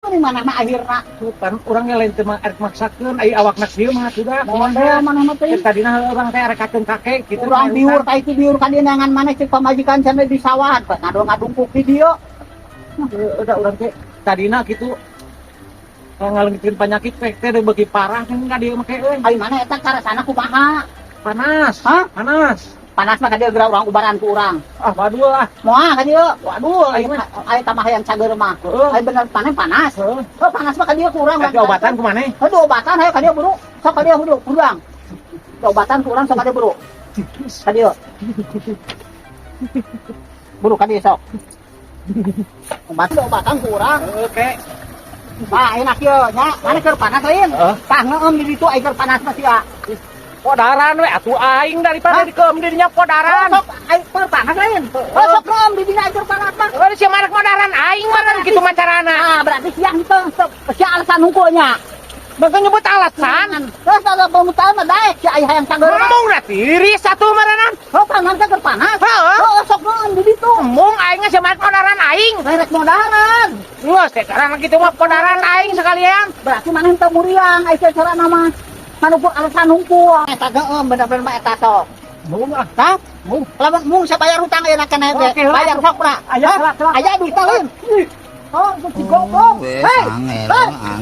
Di mana mah akhirna. Pan urang ge lain teu mah erek maksakeun, ai awakna kieu mah atuh da. Model mana mah teh. Cek tadina urang teh arekakeun kakek kitu. Urang biur ka itu, biur ka dieu neangan maneh, cek pamajikan cenah di sawahan, pas ngadong ngadungkuk di dieu. Udah, urang teh tadina kitu ngaleungitkeun penyakit teh teh beuki parah kan ka dieu make euy. Ai mana eta karasana kumaha? Panas. Hah? Panas. Panas mah ka dieu geura urang ubaran ku urang. Ah, waduh ah. Moal ka dieu. Waduh, Ayo mah. Ai tambah hayang cager mah. Heeh. Ai bener panen panas. Heeh. Oh, panas mah ka dieu ku urang. Tapi obatan ku maneh? Aduh, obatan hayo ka dieu buru. Sok ka dieu buru, urang. Obatan ku urang, sok ka dieu buru. Ka dieu. Buru ka dieu sok. Obat obatan ku urang. Heeh, kek. Tah, enak ieu nya. Mana keur panas lain? Heeh. Tah, ngeum di ditu ai keur panas mah sia. Podaran we atuh aing daripada Hah? dikeum dirinya podaran. Sok ai keur panas lain? Oh, sok ngeum di dinya ai keur panas mah. Oh, sia marek modaran aing mah kitu mah carana. Ah, berarti siang teu sia alasan hungkulnya. Bangga nyebut alasan. Terus ada pemutaan mah daek si ai hayang cager. Ngomong dah tiris atuh maranan. Oh, panas keur panas. Heeh. Oh, sok ngeum di ditu. Ngomong aing mah sia marek modaran aing. Rek modaran. Geus teh carana kitu mah podaran aing sekalian. Berarti mana henteu muriang ai cara nama. Manukur alasan hungkul. Eta geum bener-bener mah eta sok. Mung ah. Hah? Mung. Lamun mung saya bayar hutang ayeuna keneh teh. Oke, lah. Bayar sok na. Aya, Hah? lah, lah. Aya duit lain. Oh, itu si goblok. Wes Hei. angel, Hei. angel.